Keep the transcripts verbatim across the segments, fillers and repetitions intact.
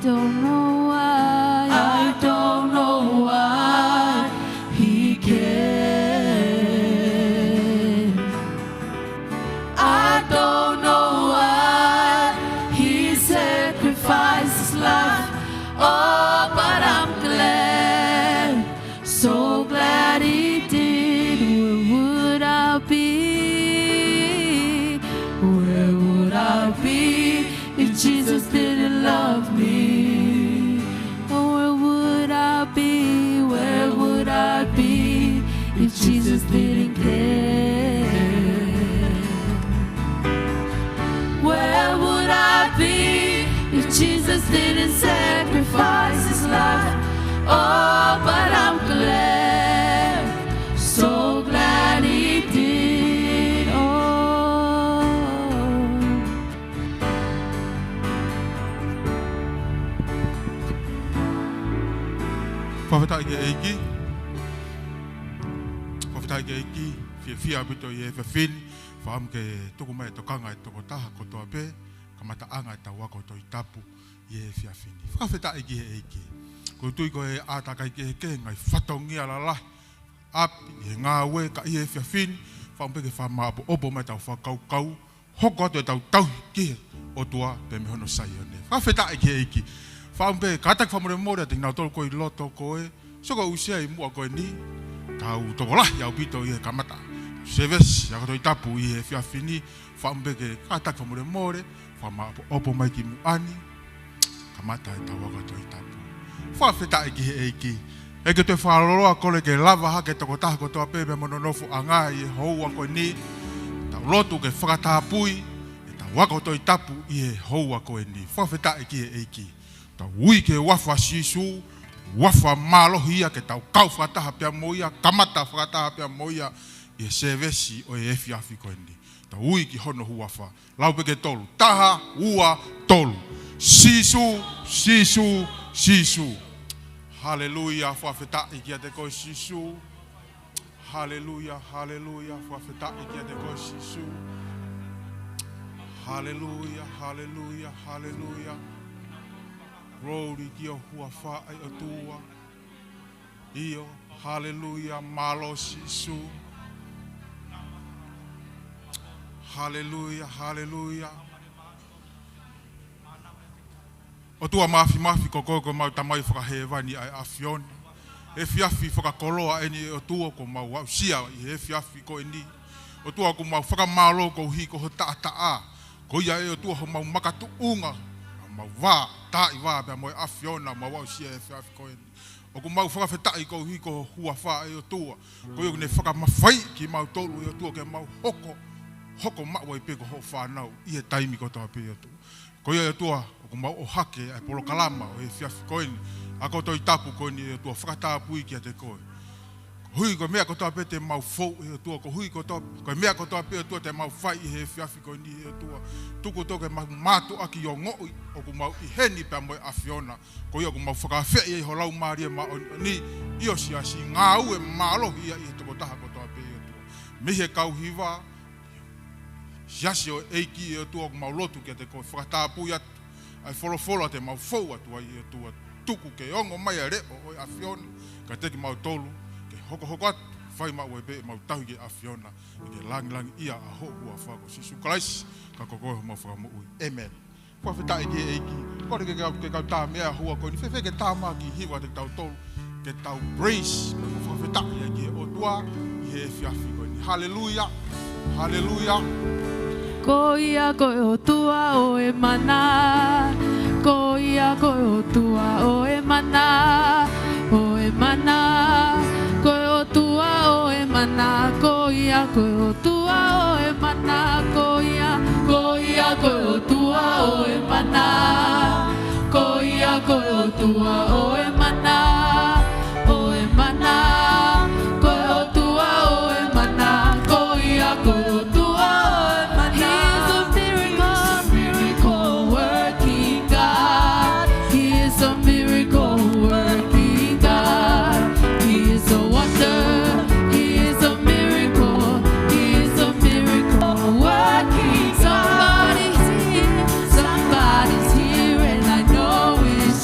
Don't know why, I don't know why he came. I don't know why he sacrificed his life. Oh, but I'm glad, so glad he did. Where would I be? Where would I be if Jesus didn't love me? Oh, where would I be? Where would I be if Jesus didn't care? Where would I be if Jesus didn't sacrifice his life? Oh, but I'm glad, so glad he did. Oh. Fakafetaʻi ki he ʻEiki. Fakafetaʻi ki he ʻEiki. Fiefia ʻaupito ʻi he efiafi ni. Fakaʻamu ke tuku mai e tokanga ʻa e tokotaha kotoa pē, kamataʻanga ʻetau ako Tohi Tapu ʻi he efiafi ni. Fakafetaʻi ki he ʻEiki. ʻOku ou tui ko e ʻātakai kehekehe, ngaahi fatongia lalahi, ʻapi, ʻi he ngāue, ka ʻi he efiafi ni, fakaʻamu pē ke fakamāʻopoʻopo mai ʻetau fakakaukau, hoko atu ʻetau tauhi ki he ʻOtua pea mei hono Saione. Fakafetaʻi ki he ʻEiki. Fakaʻamu pē kātaki fakamolemole atu kinautolu ko ē ʻi loto ko ē, sio ko ē ʻi he muʻa ko eni, tau tokolahi ʻaupito ʻi he kamata sēvesi ako Tohi Tapu ʻi he efiafi ni, fakaʻamu pē ke kātaki fakamolemole, fakamāʻopoʻopo mai ki muʻa ni, kamata ʻetau ako Tohi Tapu. Fakafetaʻi ki he ʻEiki. ʻEiki, ʻoku ou fakaloloa, kole ke lava hake e tokotaha kotoa pē mei hono nofoʻanga ʻi he houa ko eni. Tau lotu ke fakatapui ʻetau ako Tohi Tapu ʻi he houa ko eni. Fakafetaʻi ki he ʻEiki. Tau ui ki he huafa ʻo Sīsū, huafa mālohi ia ke tau kau fakataha pea mo ia, kamata fakataha pea mo ia ʻi he sēvesi ʻo e efiafi ko eni. Tau ui ki hono huafa. Lau pē ke tolu. Taha, ua, tolu. Sīsū, Sīsū, Sīsū. Haleluia, fakafetaʻi kiate koe Sīsū. Haleluia, haleluia, fakafetaʻi kiate koe Sīsū. Haleluia, haleluia, haleluia. Glory ki ho huafa ʻe ʻOtua. ʻIo, haleluia, mālō Sīsū. Haleluia, haleluia. ʻOtua Māfimafi, ko koe ko ʻemau Tamai fakahēvani ʻa e ʻAfiona. Efiafi fakakoloa eni ʻe ʻOtua kuo mau aʻusia ʻi he efiafi ko eni. ʻOtua, ʻoku mau fakamālō koeʻuhi ko ho taʻataʻa. Ko ia ʻe ʻOtua homau makatuʻunga, homau vā, taaʻi vā pea mo e ʻAfiona, mau aʻusia he efiafi ko eni. ʻOku mau fakafetaʻi koeʻuhi ko ho huafa ʻe ʻOtua. Ko ia ʻoku ne fakamafaiʻi kimautolu ʻe ʻOtua ke mau hoko, hoko maʻu ai pē ko hoʻo fānau ʻi he taimi kotoa pē ʻe ʻOtua. Ko ia ʻe ʻOtua, ʻoku mau ʻohake ʻa e polokalama ʻo e efiafi ko eni, ako Tohi Tapu ko eni ʻe ʻOtua, fakatapui kiate koe. Koeʻuhi ko e meʻa kotoa pē te mau fou ʻe ʻOtua, koeʻuhi kotoa, ko e meʻa kotoa pē ʻe ʻOtua te mau fai ʻi he efiafi ko eni ʻe ʻOtua. Tuku ʻOtua ke mau mātuʻaki ongoʻi ʻoku mau ʻi heni pea mo e ʻAfiona. Ko ia ʻoku mau fakaafeʻi ai ho Laumālie Māʻoniʻoni, ʻio Siasi, ngāue mālohi ia ʻi he tokotaha kotoa pē ʻe ʻOtua. Mei he kau hiva, Siasi ʻo e ʻEiki ʻe ʻOtua, ʻoku mau lotu kiate koe, fakatapui atu ʻa e folofola te mau fou atu ai ʻe ʻOtua, tuku ke ongo mai ʻa e leʻo ʻo e ʻAfiona kiate kimautolu, ke hokohoko atu, fai maʻu ai pē ʻemau tauhi ki he ʻAfiona, ke langilangiʻia ʻa ho huafa ko Sīsū Kalaisi, ka ko koe homau Fakamoʻui. ʻĒmeni. Fakafetaʻi ki he ʻEiki. Kole ke kau, ke kau tā meʻa houa ko eni. Fēfē ke tā mai ha kiʻi hiva kiate kitautolu, ke tau praise, ke tau fakafetaʻi ai ki he ʻOtua ʻi he efiafi ko eni. Haleluia. Haleluia. Ko ia ko e ʻOtua ʻo e mana. Ko ia ko e ʻOtua ʻo e mana. ʻO e mana. Ko e ʻOtua ʻo e mana. Ko ia ko e ʻOtua ʻo e mana. Ko ia, ko ia ko e ʻOtua ʻo e mana. Ko ia ko e ʻOtua ʻo e mana. ʻO e mana. Ko e ʻOtua ʻo e mana. Ko ia ko e ʻOtua ʻo e mana. He's a miracle, miracle working God. He is a miracle working God. He is a wonder. He is a miracle. He is a miracle working God. Somebody's here. Somebody's here, and I know it's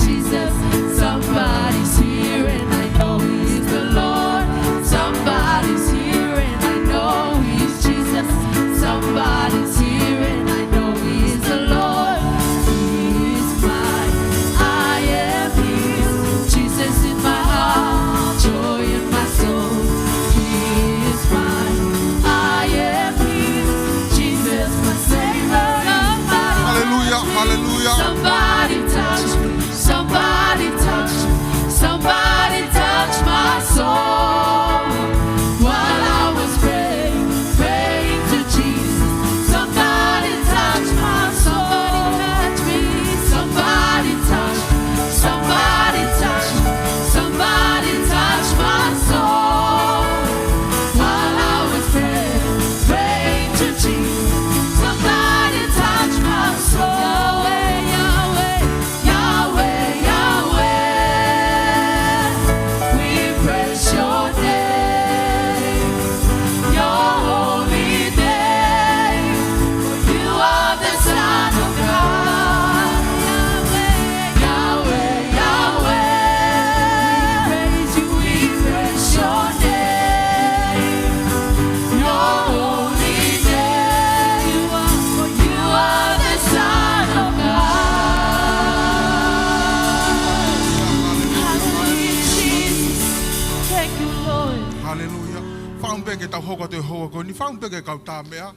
Fakaʻamu pē ke tau hoko atu he houa ko eni, fakaʻamu pē ke kau tā meʻa,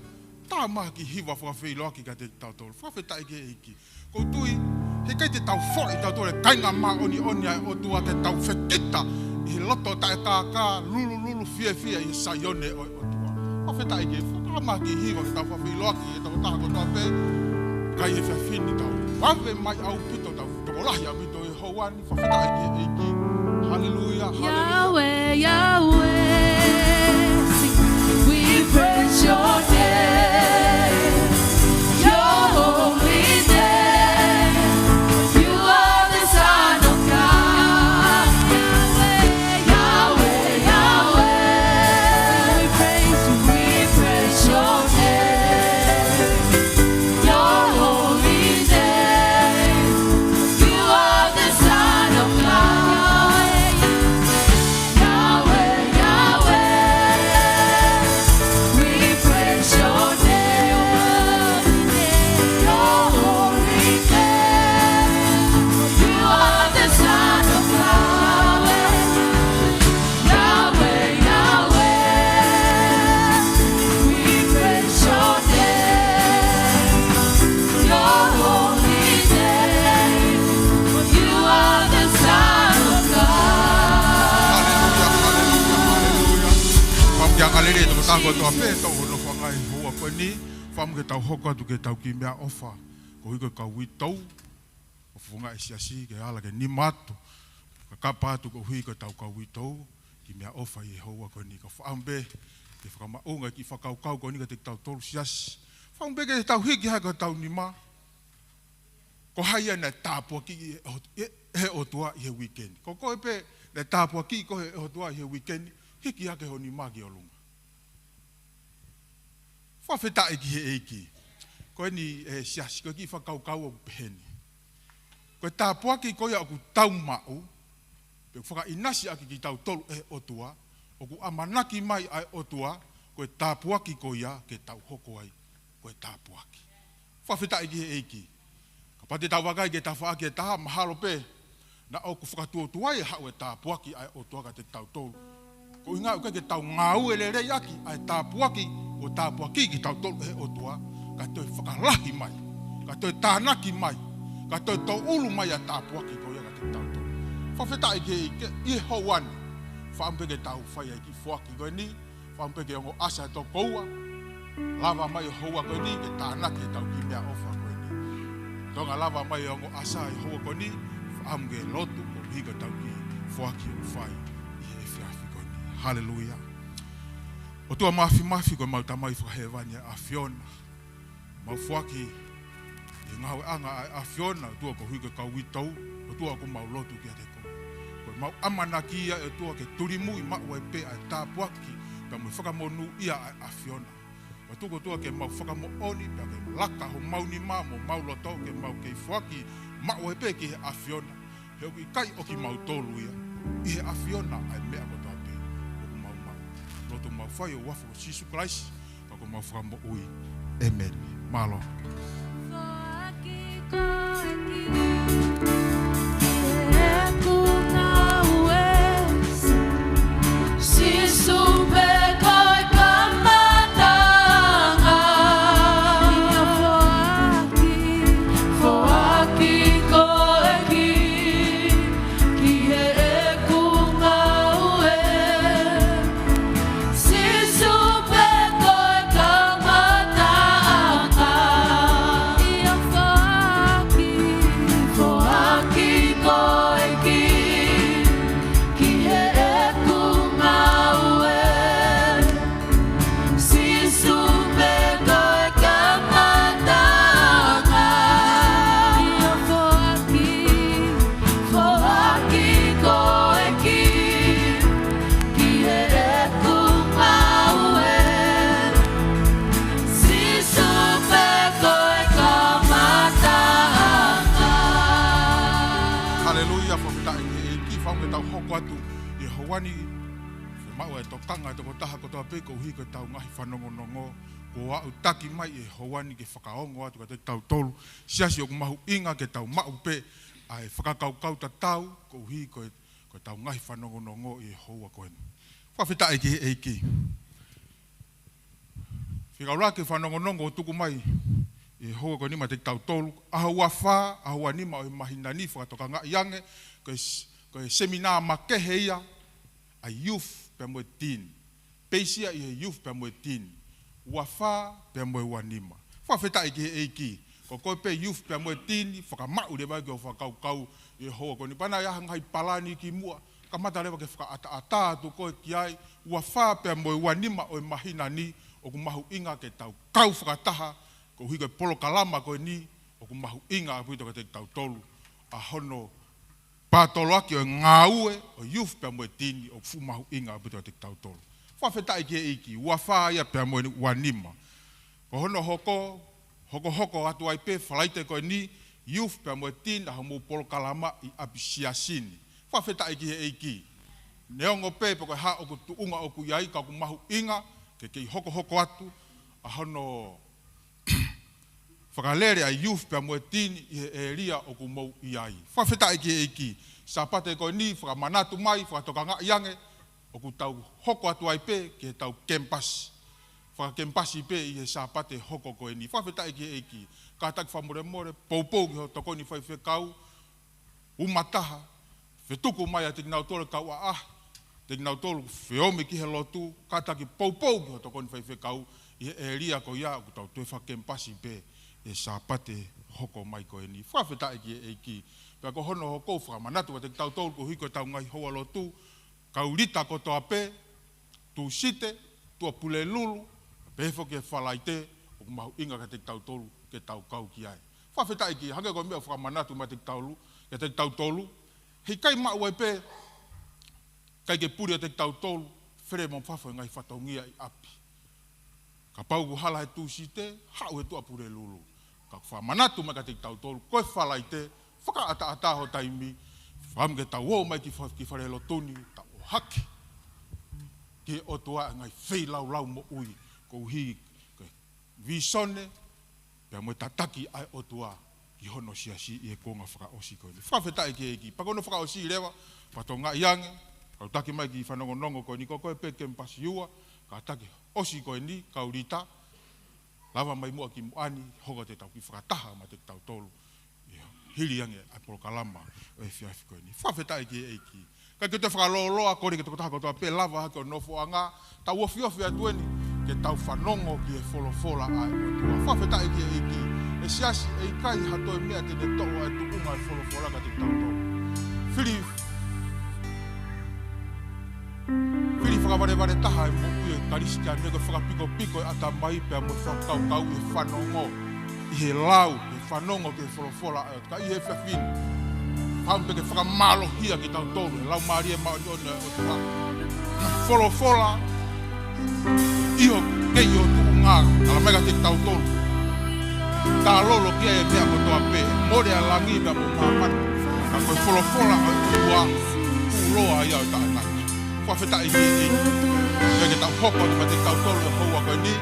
tā mai ha kiʻi hiva fakafeʻiloaki kiate kitautolu. Fakafetaʻi ki he ʻEiki. ʻOku ou tui, heʻikai te tau foʻi tautolu e kāinga māʻoniʻoni ʻa e ʻOtua ke tau fekita ʻi he loto taʻekākā, lulululu fiefia ʻi he Saione ʻo e ʻOtua. Fakafetaʻi ki he, fakaʻamu ha kiʻi hiva ke tau fakafeʻiloaki ʻi he tokotaha kotoa pē, kae ʻi he efiafi ni tau vave mai ʻaupito, tau tokolahi ʻaupito he houa ni. Fakafetaʻi ki he ʻEiki. Haleluia, haleluia. Yahweh, Yahweh, we praise your name, your holy name. You are the Son of God. Yahweh, Yahweh, we praise you, we praise your name. Your holy name. You are the Son of God. Yahweh, Yahweh, we praise your name. Your holy name. You are the Son of God. Yahweh, Yahweh, we praise your name, your holy name, for you are the Son of God. Haleluia, haleluia, haleluia. Fakaʻamu ke ʻalu lelei e tokotaha kotoa pē ʻoku tau nofo ai he houa ko eni. Fakaʻamu ke tau hoko atu ke tau kiʻi meʻaʻofa koeʻuhi ko e kau uitou. ʻO funga e siasi ke ala ke nima atu, ka kapa atu koeʻuhi ko e tau kau uitou, kiʻi meʻaʻofa ʻi he houa ko eni. Ka fakaʻamu pē ke fakamaʻunga e kiʻi fakakaukau ko eni kiate kitautolu siasi. Fakaʻamu pē ke tau hiki hake hotau nima. Ko hai ia naʻe tāpuakiʻi ʻe he ʻOt-, ʻe, ʻe he ʻOtua ʻi he uike ni? Ko koe pē naʻe tāpuakiʻi koe ʻe he ʻOtua ʻi he uike ni, hiki hake ho nima ki ʻolunga. Fakafetaʻi ki he ʻEiki. Ko eni e siasi, ko e kiʻi fakakaukau ʻoku peheni. Ko e tāpuaki ko ia ʻoku tau maʻu, pe ʻoku fakaʻinasi ʻaki kitautolu ʻe he ʻOtua, ʻoku ʻamanaki mai ʻa e ʻOtua, ko e tāpuaki ko ia ke tau hoko ai ko e tāpuaki. Fakafetaʻi ki he ʻEiki. Kapau te tau vakai ki he tafaʻaki ʻe taha, mahalo pē naʻa ʻoku fakatuotuai e haʻu e tāpuaki ʻa e ʻOtua kiate kitautolu. Ko e ʻuhinga ʻoku ʻikai ke tau ngāue lelei ʻaki ʻa e tāpuaki kuo tāpuakiʻi kitautolu ʻe he ʻOtua, kae toe fakalahi mai, kae toe tānaki mai, kae toe tōʻulu mai ʻa e tāpuaki ko ia kiate kitautolu. Fakafetaʻi ki he ʻEiki ʻi he houa ni. Fakaʻamu pē ke tau fai ai e kiʻi foaki ko eni. Fakaʻamu pē ke ongo ʻasa e toko ua. Lava mai e houa ko eni ke tānaki ʻetau kiʻi meʻaʻofa ko eni. Tōʻonga lava mai e ongo ʻasa he houa ko eni, fakaʻamu ke lotu koeʻuhi ko ʻetau kiʻi foaki ʻoku fai ʻi he efiafi ko eni. Haleluia. ʻOtua Māfimafi, ko ʻemau Tamai Fakahēvani ʻa e ʻAfiona. Mau foaki e ngāueʻanga ʻa e ʻAfiona, ʻOtua, koeʻuhi ko e kau uitou, ʻOtua, ʻoku mau lotu kiate koe. Ko ʻemau ʻamanaki ia, ʻOtua, ke tulimuʻi maʻu ai pē ʻa e tāpuaki, pea mo e fakamonūʻia ʻa e ʻAfiona. Mau tuku, ʻOtua, ke mau fakamoʻoni, pea ke laka homau nima mo homau loto, ke mau kei foaki maʻu ai pē ki he ʻAfiona. He ʻoku ʻikai ʻo kimautolu ia, ʻi he ʻAfiona ʻa e meʻa kotoa pē ʻoku mau maʻu. Lotu mau fai ʻi he huafa ʻo Sīsū Kalaisi, ka ko homau Fakamoʻui. ʻĒmeni. Mālō. Sīsū pē ko e kamataʻanga. Foaki koe ki, ki heʻeku ngāue. Sīsū pē ko e kamataʻanga. ʻIo foaki. Foaki koe ki, ki heʻeku ngāue. Sīsū pē ko e kamataʻanga. ʻIo foaki. Foaki koe ki, ki heʻeku ngāue. Sīsū pē ko e kamataʻanga. Haleluia, fakafetaʻi ki he ʻEiki. Fakaʻamu ke tau hoko atu ʻi he houa ni, ke maʻu e tokanga ʻa e tokotaha kotoa pē koeʻuhi ko ʻetau ngaahi fanongonongo kuo aʻutaki mai ʻi he houa ni ke fakaongo atu kiate kitautolu. Siasi, ʻoku mahuʻinga ke tau maʻu pē ʻa e fakakaukau tatau koeʻuhi ko e, ko ʻetau ngaahi fanongonongo ʻi he houa ko eni. Fakafetaʻi ki he ʻEiki. Pea ka ʻuluaki fanongonongo ʻoku tuku mai ʻi he houa ko eni maʻa kitautolu, ʻaho ua fā, ʻaho ua nima ʻo e māhina ni, fakatokangaʻi ange, ko e s-, ko e seminā makehe ia ʻa e youth pea mo e teen. Peisi ia ʻi he youth pea mo e teen. Ua fā pea mo e ua nima. Fakafetaʻi ki he ʻEiki. Ko koe pē youth pea mo e teen, fakamaʻu leva ki hoʻo fakakaukau ʻi he houa ko eni. Pea naʻe ʻi ai ha ngaahi palani kimuʻa, kamata leva ke fakaʻataʻatā atu koe ki ai. Ua fā pea mo e ua nima ʻo e māhina ni, ʻoku mahuʻinga ke tau kau fakataha, koeʻuhi ko e polokalama ko eni, ʻoku mahuʻinga ʻaupito kiate kitautolu. ʻA hono pātoloaki ʻo e ngāue ʻo e youth pea mo e teen, ʻoku fuʻu mahuʻinga ʻaupito kiate kitautolu. Fakafetaʻi ki he ʻEiki, ua fā ia pea mo e ua nima. Ko hono hoko, hokohoko atu ai pē Falaite ko eni, youth pea mo e teen, ʻa hoʻomou polokalama ʻi ʻapisiasi ni. Fakafetaʻi ki he ʻEiki. Neongo pē pe ko e hā ʻoku tuʻunga ʻoku ʻi ai, ka ʻoku mahuʻinga ke kei hokohoko atu ʻa hono fakalele ʻa e youth pea mo e teen ʻi he ʻēlia ʻoku mou ʻi ai. Fakafetaʻi ki he ʻEiki. Sāpate ko eni, fakamanatu mai, fakatokangaʻi ange, ʻoku tau hoko atu ai pē ki heʻetau kemipasi. Fakakemipasi pē ʻi he Sāpate hoko ko eni. Fakafetaʻi ki he ʻEiki. Kātaki fakamolemole, poupou ki hoʻo tokoni faifekau, uma taha, fetuku mai ʻiate kinautolu e kau ʻaʻahi, ʻiate kinautolu feomi ki he lotu, kātaki poupou ki hoʻo tokoni faifekau ʻi he ʻēlia ko ia, ʻoku tau toe fakakemipasi pē ʻi he Sāpate hoko mai ko eni. Fakafetaʻi ki he ʻEiki. Pea ko hono hoko, fakamanatu kiate kitautolu koeʻuhi ko ʻetau ngaahi houa lotu, kau lita kotoa pē, Tūsite, Tuʻapulelulu, pehē foki ki he Falaite, ʻoku mahuʻinga kiate kitautolu ke tau kau ki ai. Fakafetaʻi ki he, hangē ko e meʻa ʻoku fakamanatu mai kiate kitautolu, kiate kitautolu, heʻikai maʻu ai pē, ʻikai ke puli ʻiate kitautolu, fele mo fafo e ngaahi fatongia ʻi ʻapi. Kapau ʻoku hala he Tūsite, haʻu he Tuʻapulelulu. Ka ʻoku fakamanatu mai kiate kitautolu, ko e Falaite, fakaʻataʻatā ho taimi, fakaʻamu ke tau ō mai ki fa-, ki falelotu ni, tau ʻohake ki he ʻOtua e ngaahi feilaulau moʻui, koeʻuhi ko e vīsone, pea mo e tataki ʻa e ʻOtua ki hono siasi ʻi he kuonga fakaʻosi ko eni. Fakafetaʻi ki he ʻEiki. Pea ko hono fakaʻosi leva, fakatokangaʻi ange, kau taki mai ki he fanongonongo ko eni, ko koe pē kemipasi ua, kātaki ʻosi ko eni, kau lita, lava mai muʻa ki muʻa ni, hoko atu ʻetau kiʻi fakataha maʻa kitautolu. Ia, hili ange ʻa e polokalama ʻo e efiafi ko eni. Fakafetaʻi ki he ʻEiki. Kae ke toe fakalōloa, kole ki he tokotaha kotoa pē lava hake ʻo nofoʻanga, tau ofiofi atu eni, ke tau fanongo ki he folofola ʻa e ʻOtua. Fakafetaʻi ki he ʻEiki. ʻE siasi, ʻe ʻikai ha toe meʻa te ne toʻo ʻa e tuʻunga ʻo e folofola kiate kitautolu. Fili, fili fakavalevale taha e moʻui ʻa e Kalisitiane ko e fakapikopiko e ʻatamai pea mo e fakakaukau ʻi he fanongo, ʻi he lau, ʻi he fanongo ki he folofola ʻa e ʻOtua ʻi he efiafi ni. Fakaʻamu pē ke fakamālohia kitautolu ʻe he Laumālie Māʻoniʻoni ʻa e ʻOtua. Folofola, ʻio, kei ʻi ho tuʻunga, tala mai kiate kitautolu. Ka lolo ki ai e meʻa kotoa pē, mole ʻa e langi pea mo māmani. Ka ko e folofola ʻa e ʻOtua, tuʻuloa ia ʻo taʻengata. Fakafetaʻi ki he ʻEiki. Pea ke tau hoko atu maʻa kitautolu he houa ko eni.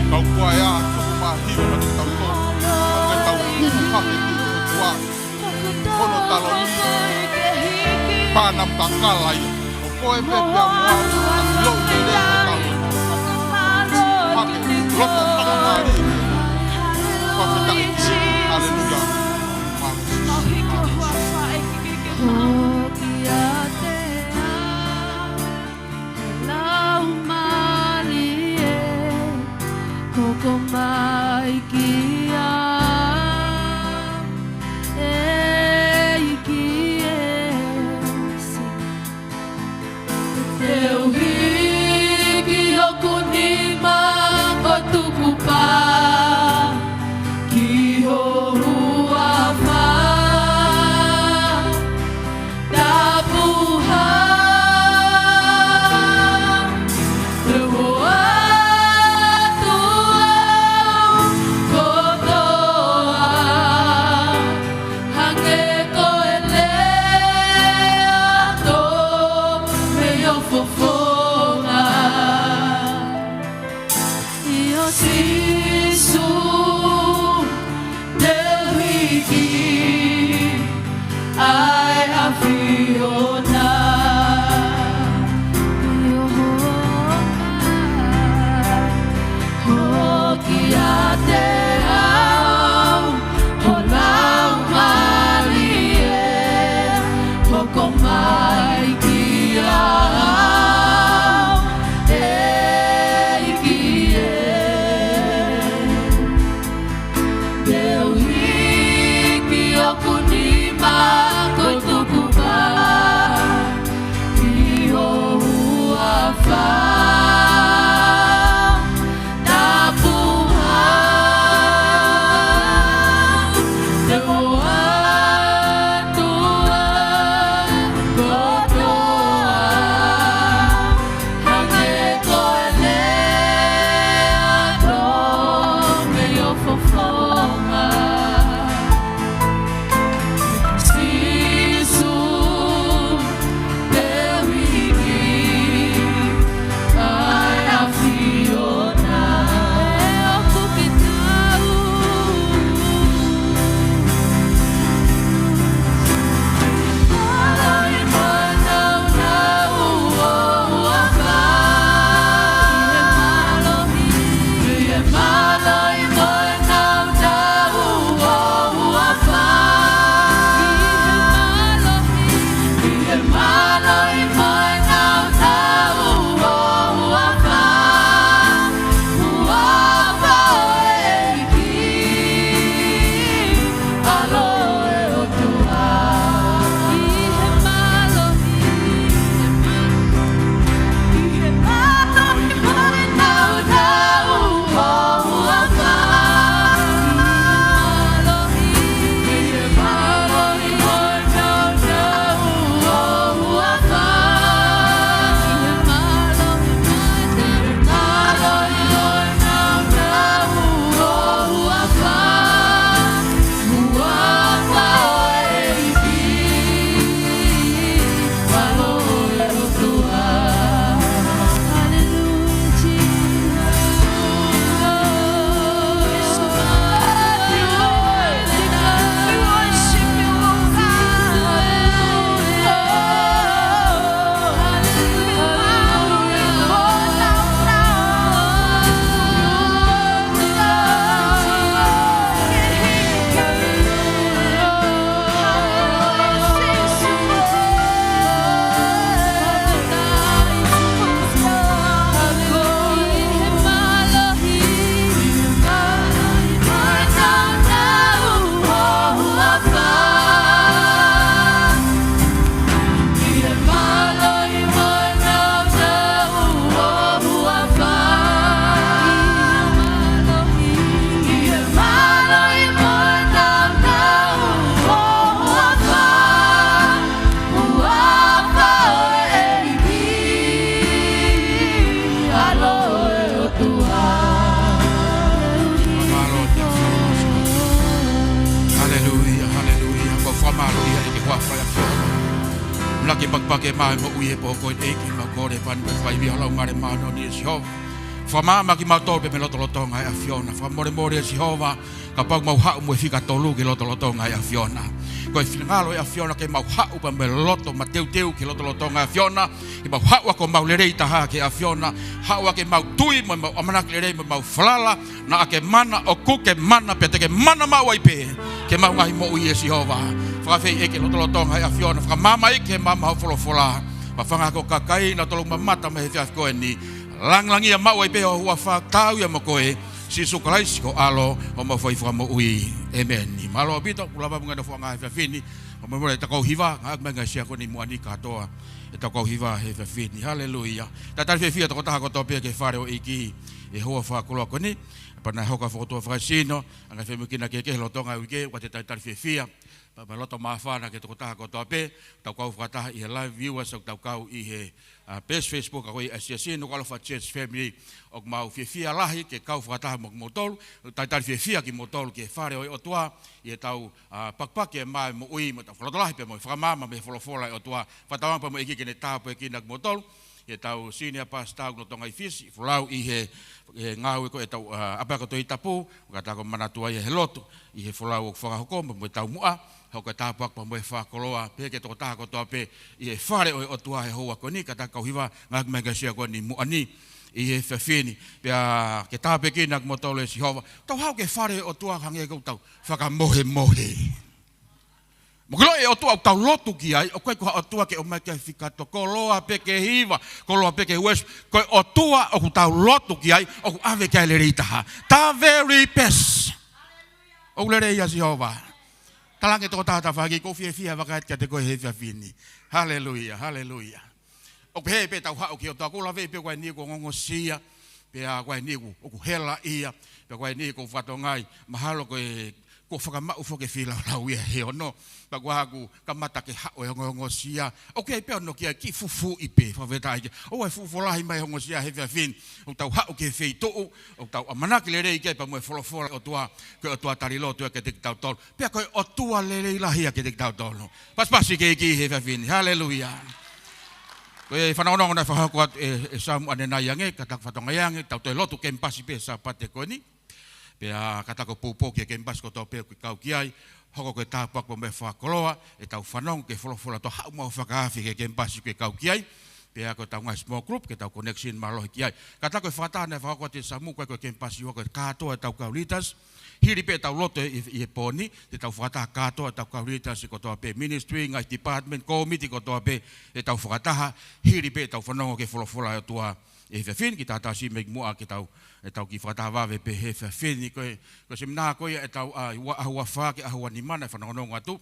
Kau kuaea, tuku mai hiva maʻa kitautolu. Ke tau hū hake ki he ʻOtua. Hono taloni. Pānamu kakala ia. Ko koe pē pea mo au, ʻilo ke lea ʻo taloni. Hake, loto fakamālie. Fakafetaʻi ki he ʻEiki. Haleluia. Mālō Sīsū. Mālō Sīsū. Ko kiate au, Laumālie, hoko mai kia au, ʻEiki Sīsū. Te u hiki hoku nima ʻo tukupā ki ho huafa. Tapuhā, te u ʻoatu au kotoa, hangē ko e lea ko e mei ho fofonga. ʻIo Sīsū, te u hiki ʻa e ʻAfiona. ʻIo Homa, Ke pakipaki mai moʻui he pō ko eni, ʻEiki, mau kole pē ʻa e fakaivia ho Laumālie Māʻoniʻoni, ʻe Sihova. Fakamaama kimautolu pē mei he lotolotonga ʻo e ʻAfiona. Fakamolemole, ʻe Sihova, kapau ʻoku mau haʻu mo e fika tolu ki he lotolotonga ʻo e ʻAfiona. Ko e finangalo ʻo e ʻAfiona ke mau haʻu pē mo e loto mateuteu ki he lotolotonga ʻo e ʻAfiona. Ke mau haʻu ʻaki homau lelei taha ki he ʻAfiona. Haʻu ʻaki ʻemau tui mo ʻemau ʻamanaki lelei mo ʻemau falala, naʻa ke mana, ʻoku ke mana, pea te ke mana maʻu ai pē ki heʻemau ngaahi moʻui, ʻe Sihova. Fakaafeʻi ʻEiki e lotolotonga ʻo e ʻAfiona, fakamaama ʻEiki he maama ho folofola. Pea fanga ko e kakai naʻa nau mamata mai he efiafi ko eni, langilangiʻia maʻu ai pē ho huafa, tau ia mo koe, Sīsū Kalaisi ko ho ʻAlo, homau Fai Fakamoʻui. ʻĒmeni. Mālō ʻaupito, kuo lava muʻa e nofoʻanga he efiafi ni. Fakamolemole ʻetau kau hiva, ngaahi meʻa ngāue ʻa e siasi ko eni moʻoni kātoa, ʻetau kau hiva he efiafi ni. Haleluia. Talitali fiefia ʻa e tokotaha kotoa pē ki he fale ʻo e ʻEiki he houa fakakoloa ko eni. Pea naʻe hoko ʻa e fokotuʻu fakasino, ʻa e ngaahi femoʻuekina kehekehe he lolotonga e uike, ʻoku ʻoatu e talitali fiefia pea mo e loto māfana ki he tokotaha kotoa pē. Tau kau fakataha ʻi he live viewers ʻoku tau kau ʻi he, ʻa, page Facebook ʻa e Siasi Nukuʻalofa Church Family. ʻOku mau fiefia lahi ke kau fakataha mo kimoutolu. Talitali fiefia kimoutolu ki he fale ʻo e ʻOtua ʻi heʻetau, ʻa, pakipaki mai moʻui mo ʻetau fakalotolahi pea mo e fakamaama mei he folofola ʻa e ʻOtua. Fakatauange pea mo e ʻEiki ke ne tāpuekina kimoutolu. ʻI heʻetau senior pastor ʻoku lolotonga ʻi Fisi, folau ʻi he, he ngāue ko ē ʻetau, ʻa, ʻapiako Tohi Tapu, ka tau manatuʻi ia he lotu, ʻi he folau ʻoku fakahoko mo, mo e taumuʻa, hoko e tāpuaki pea mo e fakakoloa pē ki he tokotaha kotoa pē ʻi he fale ʻo e ʻOtua he houa ko eni, kātaki kau hiva, ngaahi meʻa ngāue ʻa e siasi ko eni moʻoni ʻi he efiafi ni. Pea ke tāpuekina kimoutolu ʻe Sihova. Tau haʻu ki he fale ʻo e ʻOtua hangē ʻoku tau fakamohemohe. Mou ʻilo e ʻOtua ʻoku tau lotu ki ai, ʻoku ʻikai ko ha ʻOtua ke ʻomai ki ai e fika tolu, koloa pē ki he hiva, koloa pē ki he worship. Ko e ʻOtua ʻoku tau lotu ki ai, ʻoku ʻave ki ai e lelei taha. The very best. ʻOku lelei ʻa Sihova. Talaange ki he tokotaha tafaʻaki, ʻoku ou fiefia he vakai atu kiate koe he efiafi ni. Haleluia, haleluia. ʻOku pehē pē ʻetau haʻu ki he ʻOtua, ʻoku ou laveʻi pē ko e niʻihi ʻoku ongoongosia, pea ko e niʻihi ʻoku, ʻoku helaʻia, pea ko e niʻihi ʻoku ou fakatokangaʻi, mahalo ko e, kuo fakamaʻu foki e feilaulau ia he ono, pea kuo ʻosi kamata ke haʻu e ongoongosia. ʻOku ʻi ai pē hono kiʻi, kiʻi fufuuʻi pē, fakafetaʻi ki he ʻOtua. ʻOua ʻe fuʻu folahi mai e ongoongosia he efiafi ni. ʻOku tau haʻu ki he feituʻu ʻoku tau ʻamanaki lelei ki ai pea mo e folofola ʻa e ʻOtua, ko e ʻOtua tali lotu ia kiate kitautolu. Pea ko e ʻOtua lelei lahi ia kiate kitautolu. Pasipasi ki he ʻEiki he efiafi ni. Haleluia. Ko e fanongonongo naʻe fakahoko atu ʻe, ʻe Samu ʻanenai ange, kātaki fakatokangaʻi ange, tau toe lotu kemipasi pē he Sāpate ko eni. Pea kātaki pūpū ki he kemipasi kotoa pē ʻoku ke kau ki ai. Hoko ko e tāpuaki pea mo e fakakoloa ʻetau fanongo ki he folofola ʻa e ʻOtua, haʻu maʻu fakaafe ki he kemipasi ʻoku ke kau ki ai. Pea ko ʻetau ngaahi small group, ke tau connection mālohi ki ai. Kātaki e fakataha naʻe fakahoko atu ʻe Samu, ko e, ko e kemipasi ʻoku kātoa ʻetau kau leaders. Hili pē ʻetau lotu ʻi, ʻi he pō ni, te tau fakataha kātoa ʻetau kau leaders kotoa pē, ministry, ngaahi department, kōmiti kotoa pē, te tau fakataha, hili pē ʻetau fanongo ki he folofola ʻa e ʻOtua he efiafi ni. Kiʻi tatasi mai muʻa ke tau, ʻetau kiʻi fakataha vave pē he efiafi ni. Ko e, ko e seminā ko ia ʻetau, ʻa, ua, ʻaho ua fā ki he ʻaho ua nima naʻe fanongonongo atu.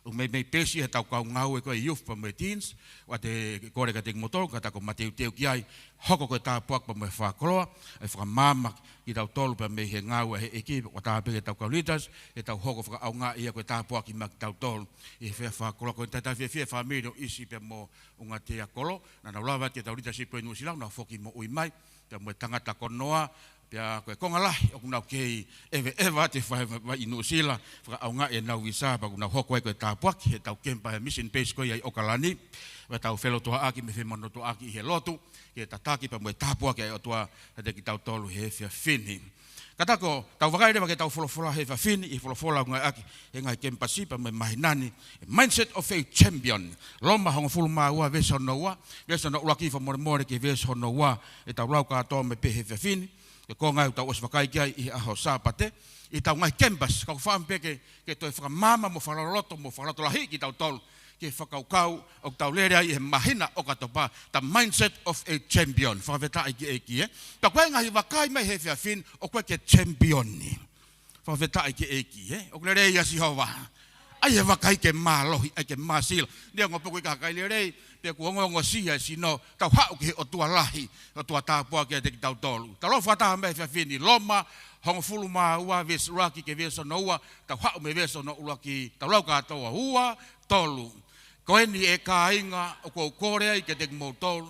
ʻOku meimei peesi ʻetau kau ngāue ko e youth pea mo e teens, ʻoatu e kole kiate kimoutolu, kātaki mateuteu ki ai, hoko ko e tāpuaki pea mo e fakakoloa, ʻe fakamaama kitautolu pea mei he ngāue ʻa e ʻEiki, ʻoatu pē ki heʻetau kau leaders, ke tau hoko fakaʻaongaʻi ia ko e tāpuaki maʻa kitautolu. ʻI he efiafi fakakoloa ko eni, talitali fiefia e fāmili ʻo ʻIsi pea mo ʻUngatea Kolo, naʻa nau lava atu ki heʻetau leadership ko ē ʻi Nuʻusila, nau foki moʻui mai, pea mo e tangata ko Noa, pea ko e konga lahi ʻoku nau kei ʻeveʻeva atu he fai, fai ʻi Nuʻusila, fakaʻaongaʻi ʻenau visa, pea ʻoku nau hoko ai ko e tāpuaki heʻetau kemipa he mission base ko ia ʻi ʻOkalani. Pea tau felotuaʻaki mo e femanatuʻaki ʻi he lotu, ke tataki pea mo e tāpuaki ʻa e ʻOtua kiate kitautolu he efiafi ni. Kātaki, tau vakai leva ki heʻetau folofola he efiafi ni, ʻi he folofola ʻoku ngāueʻaki he ngaahi kemipasi pea mo e māhina ni, e Mindset of a Champion. Loma hongofulu mā ua veesi hono ua, veesi hono ʻuluaki fakamolemole ki he veesi hono ua, ʻetau lau kātoa mai pē he efiafi ni. Ko e konga ʻoku tau ʻosi vakai ki ai ʻi he ʻaho Sāpate, ʻi heʻetau ngaahi kemipasi, ka ʻoku fiemaʻu pē ke, ke toe fakamaama mo fakaloloto mo fakalotolahiʻi kitautolu ki he fakakaukau ʻoku tau lele ai he māhina ʻOkatopa, the mindset of a champion. Fakafetaʻi ki he ʻEiki, ē. Pea ko e ngaahi vakai mai he efiafi ni, ʻoku ʻikai ke champion ni. Fakafetaʻi ki he ʻEiki, ē. ʻOku lelei ʻa Sihova. ʻAi e vakai ke mālohi, ʻai ke māsila. Neongo pē ʻoku ʻikai ha kakai lelei, pea kuo ongoongosia e sino, tau haʻu ki he ʻOtua lahi, ʻOtua tāpuaki kiate kitautolu. Tau lau fakataha mai he efiafi ni, Loma hongofulu mā ua veesi ʻuluaki ki he veesi hono ua, tau haʻu mei he veesi hono ʻuluaki, tau lau kātoa, ua, tolu. Ko eni ʻe kāinga, ʻoku ou kole ai kiate kimoutolu,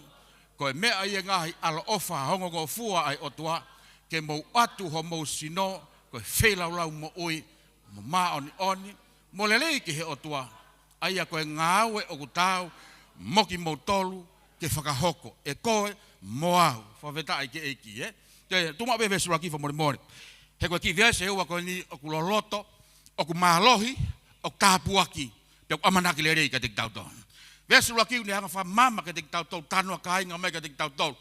ko e meʻa ʻi he ngaahi ʻaloʻofa hongongofua ʻa e ʻOtua, ke mou ʻatu homou sino ko e feilaulau moʻui, mo māʻoniʻoni, mo lelei ki he ʻOtua, ʻa ia ko e ngāue ʻoku taau mo kimoutolu ke fakahoko, ʻe koe mo au. Fakafetaʻi ki he ʻEiki, ē? Te u tuku maʻu pē veesi ʻuluaki fakamolemole. He ko e kiʻi veesi ʻe ua ko eni ʻoku loloto, ʻoku mālohi, ʻoku tāpuaki, pea ʻoku ʻamanaki lelei kiate kitautolu. Veesi ʻuluaki ʻoku ne hanga ʻo fakamaama kiate kitautolu, talanoa kāinga mai kiate kitautolu.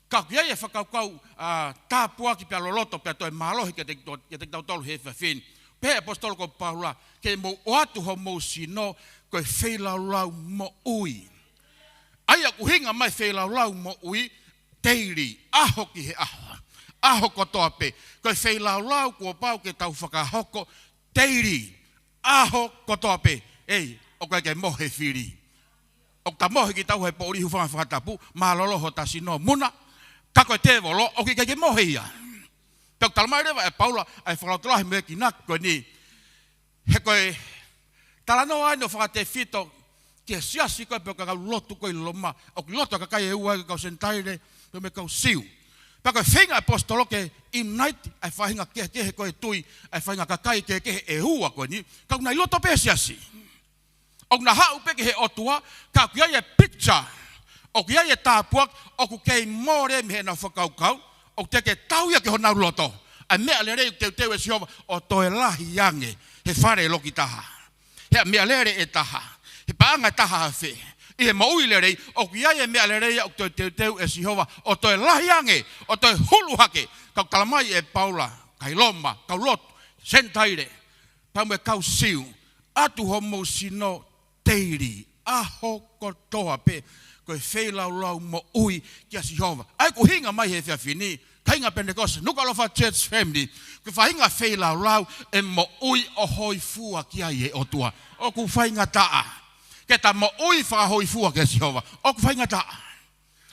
Ka ʻoku ʻi ai e fakakaukau, ā, tāpuaki pea loloto, pea toe mālohi kiate kitautolu, kiate kitautolu he efiafi ni. Pehē ʻe he ʻaposetolo ko Paula, ke mou ʻoatu homou sino ko e feilaulau moʻui. ʻA ia ʻoku ʻuhinga mai feilaulau moʻui, daily, ʻaho ki he ʻaho, ʻaho kotoa pē. Ko e feilaulau kuo pau ke tau fakahoko daily, ʻaho kotoa pē. ʻEi, ʻoku ʻikai ke mohe fili. ʻOku ta mohe kitaua he poʻuli, hūfanga he fakatapu, mālōlō hota sino muna. Ka ko e tēvolo, ʻoku ʻikai ke mohe ia. Pea ʻoku talamai leva ʻe Paula ʻa e fakalotolahi mo e kina ko eni. He ko e talanoa eni ʻo fakatefito ki he siasi ko ē pe ko e kau lotu ko ē ʻi Loma. ʻOku lotu ʻa e kakai ʻe ua, ko e kau Senitaile pea mo e kau Siu. Pea ko e feinga ʻa e ʻaposetolo ke unite ʻa e faʻahinga kehekehe ko ē ʻo e tui, ʻa e faʻahinga kakai kehekehe ʻe ua ko eni, ka ʻoku nau ʻi loto pē he siasi. ʻOku nau haʻu pē ki he ʻOtua, ka ʻoku ʻi ai e picture, ʻoku ʻi ai e tāpuaki, ʻoku kei mole mei heʻenau fakakaukau, ʻoku teʻeki tau ia ki honau loto. ʻA e meʻa lelei ʻoku teuteu ʻe Sihova ʻo toe lahi ange he fale loki taha, he ʻa e meʻalele ʻe taha, he paʻanga ʻe taha afe. ʻI he moʻui lelei, ʻoku ʻi ai e meʻa lelei ʻoku toe teuteu ʻe Sihova ʻo toe lahi ange, ʻo toe hulu hake. Ka ʻoku talamai ʻe Paula, kakai Loma, kau lotu, Senitaile, pea mo e kau Siu, ʻoatu homou sino daily, ʻaho kotoa pē, ko e feilaulau moʻui kia Sihova. ʻA ia ʻoku ʻuhinga mai he efiafi ni, kāinga Penitekosi, Nukuʻalofa Church Family, ko e faʻahinga feilaulau ʻe moʻui ʻo hōifua ki ai e ʻOtua. ʻOku faingataʻa ke ta moʻui fakahōifua kia Sihova. ʻOku faingataʻa.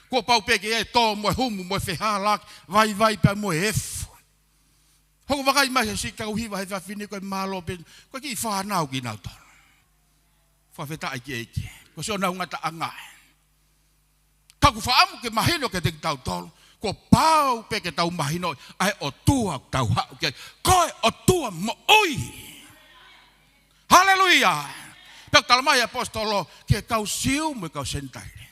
Kuo pau pē ke ʻi ai e tō mo e humu mo e fehālaaki, vaivai pea mo e efu. Hoko vakai mai he siʻi kau hiva he efiafi ni, ko e mālō pē, ko e kiʻi fānau kinautolu. Fakafetaʻi ki he ʻEiki. Ko siʻonau ngataʻanga ē. Ka ʻoku ou fakaʻamu ke mahino kiate kitautolu, kuo pau pē ke tau mahino ʻa e ʻOtua ʻoku tau haʻu ki ai, ko e ʻOtua moʻui. Haleluia! Pea ʻoku talamai ʻe he ʻaposetolo ki he kau Siu mo e kau Senitaile.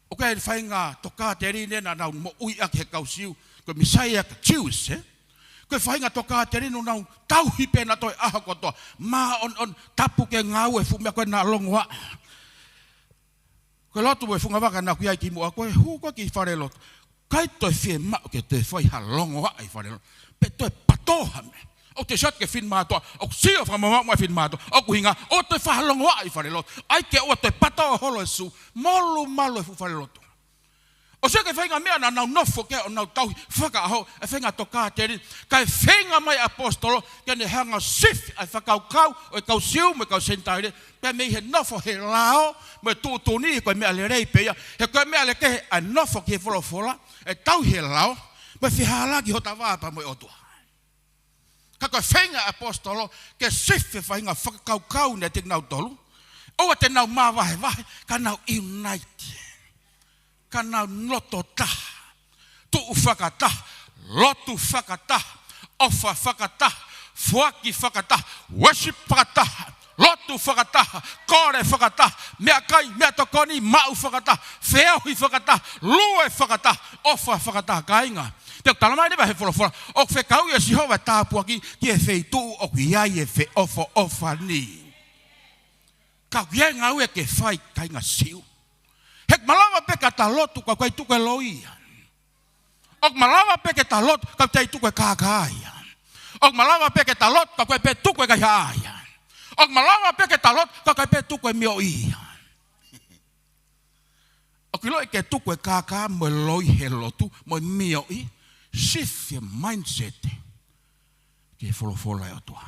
ʻOku ʻi ai e faʻahinga tokāteline naʻa nau moʻui ʻaki he kau Siu, ko e Messiah ka Jews, ē? Ko e faʻahinga tokāteline naʻa nau tauhi pē nautolu he ʻaho kotoa. Māʻoniʻoni, tapu ke ngāue, fuʻu meʻa ko ē naʻa longoaʻa. Ko e lotu mo e fungavaka naʻa ku ʻi ai kimuʻa, ko e hū ko ē ki falelotu, ʻikai toe fiemaʻu ke toe fai ha longoaʻa ʻi falelotu, pe toe patō ha meʻa. ʻOku te sio atu ki he finemātuʻa, ʻoku sio fakamamaʻu mai e finemātuʻa, ʻoku ʻuhinga ʻoua toe fai ha longoaʻa ʻi falelotu. ʻAi ke ʻoua toe patō holo e sū, molumalu e fuʻu falelotu. ʻO sio ki he faʻahinga meʻa naʻa nau nofo ki ai ʻo nau tauhi fakaʻaho, e faʻahinga tokāteline. Kae feinga mai e ʻaposetolo ke ne hanga ʻo sifi ʻa e fakakaukau ʻo e kau Siu mo e kau Senitaile, pea mei he nofo he lao mo e tuʻutuʻuni, ko e meʻa lelei pē ia, he ko e meʻa lelei ke ʻa e nofo ki he folofola, ʻe tauhi he lao, mo e fehālaaki hota vā pea mo e ʻOtua. Ka ko e feinga e ʻaposetolo ke sifi e faʻahinga fakakaukau naʻe ʻiate kinautolu. ʻOua te nau māvahevahe, ka nau unite. Ka nau loto taha, tuʻu fakataha, lotu fakataha, ʻofa fakataha, foaki fakataha, worship fakataha, lotu fakataha, kole fakataha, meʻakai, meʻatokoni, maʻu fakataha, feohi fakataha, lue fakataha, ʻofa fakataha, kāinga. Pea ʻoku talamai leva he folofola, ʻoku fekauʻi ʻe Sihova e tāpuaki ki he feituʻu ʻoku ʻi ai e feʻofoʻofani. Ka ʻoku ʻi ai e ngāue ke fai, kāinga Siu. He ʻoku malava pē ke ta lotu ka ʻoku ʻikai tuku e loi ia. ʻOku malava pē ke ta lotu ka ʻoku ʻikai tuku e kākā ia. ʻOku malava pē ke ta lotu ka ʻoku ʻikai pē tuku e kaihaʻa ia. ʻOku malava pē ke ta lotu ka ʻoku ʻikai pē tuku e mioʻi ia. ʻOku ʻiloʻi ke tuku e kākā mo e loi he lotu mo e mioʻi, sifi e mindset ki he folofola ʻa e ʻOtua.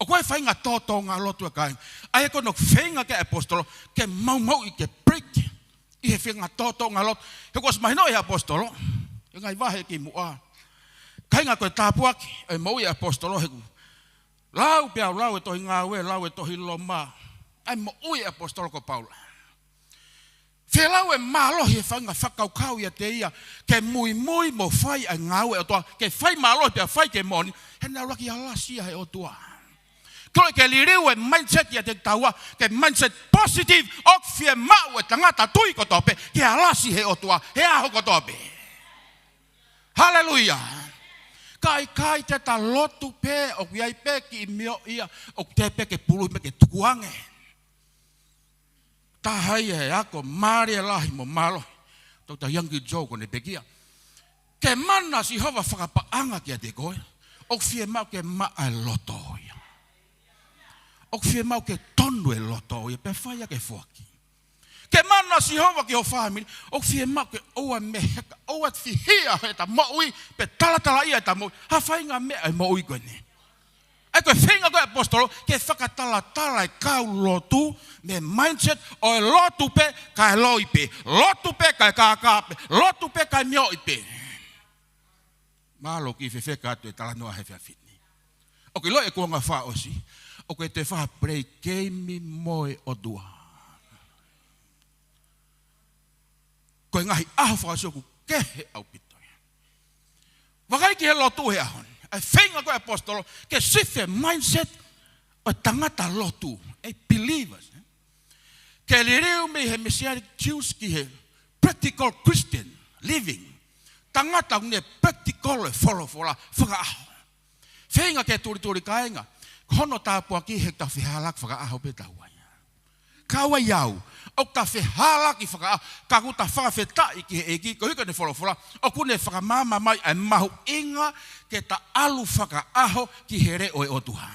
ʻOku ʻi ai e faʻahinga tōtōʻanga lotu, kāinga. ʻA ia ko hono feinga ʻa e ʻaposetolo ke maumauʻi, ke break ʻi he faʻahinga tōtōʻanga lotu. He kuo ʻosi mahinoʻi ʻe he ʻaposetolo he ngaahi vahe kimuʻa, kāinga, ko e tāpuaki ʻo e moʻui ʻa e ʻaposetolo, he ʻoku lau pē au, lau e tohi Ngāue, lau e tohi Loma, ʻa e moʻui ʻa e ʻaposetolo ko Paula. Fēlau e mālohi e faʻahinga fakakaukau ʻiate ia ke muimui mo fai ʻa e ngāue ʻa e ʻOtua, ke fai mālohi pea fai ke moʻoni, he naʻe ʻuluaki alasi ia ʻe he ʻOtua. Ko e ke liliu e mindset ʻiate kitaua, ke mindset positive, ʻoku fiemaʻu e tangata tui kotoa pē ke alasi he ʻOtua he ʻaho kotoa pē. Haleluia. Ka ʻikai te ta lotu pē, ʻoku ʻi ai pē kiʻi meʻa ia ʻoku teʻeki pē ke puluhi mo ke tukuange. Taha ia he ako mālie lahi mo mālohi, Doctor Yonggi Cho, ko ʻene pekia: Ke mana Sihova fakapaʻanga kiate koe, ʻoku fiemaʻu ke maʻa e loto ia. ʻOku fiemaʻu ke tonu e loto ia pea fai ʻaki e foaki. Ke mana Sihova ki ho fāmili, ʻoku fiemaʻu ke ʻoua meheka, ʻoua fihia heʻeta moʻui pe talatalaʻia ʻeta moʻui ha faʻahinga meʻa ʻi he moʻui ko eni. ʻA ia ko e feinga ko ē ʻaposetolo ke fakatalatala e kau lotu mei he mindset ʻo e lotu pē kae loi pē, lotu pē kae kākā pē, lotu pē kae meʻa pē. Mālō ki he fefeka atu e talanoa he efiafi ni. ʻOku ʻiloʻi e kuonga fakaʻosi ʻoku ʻi ai e faʻahinga play game mo e ʻOtua. Ko e ngaahi ʻaho fakaʻosi ʻoku kehe ʻaupito ia. Vakai ki he lotu he ʻaho ni. ʻA e feinga ko ē ʻaposetolo ke shift e mindset ʻo e tangata lotu, e believers, eh? Ke liliu mei he Messianic Jews ki he practical Christian living. Tangata ʻoku ne practical e folofola fakaʻaho. Feinga ke tulituli kāinga, ko hono tāpuaki he ta fehālaaki fakaʻaho pē taua ia. Kau ai au, ʻoku ta fehālaaki fakaʻaho, ka ʻoku ta fakafetaʻi ki he ʻEiki, koeʻuhi ko ʻene folofola ʻoku ne fakamaama mai ʻa e mahuʻinga ke ta ʻalu fakaʻaho ki he leʻo ʻo e ʻOtua.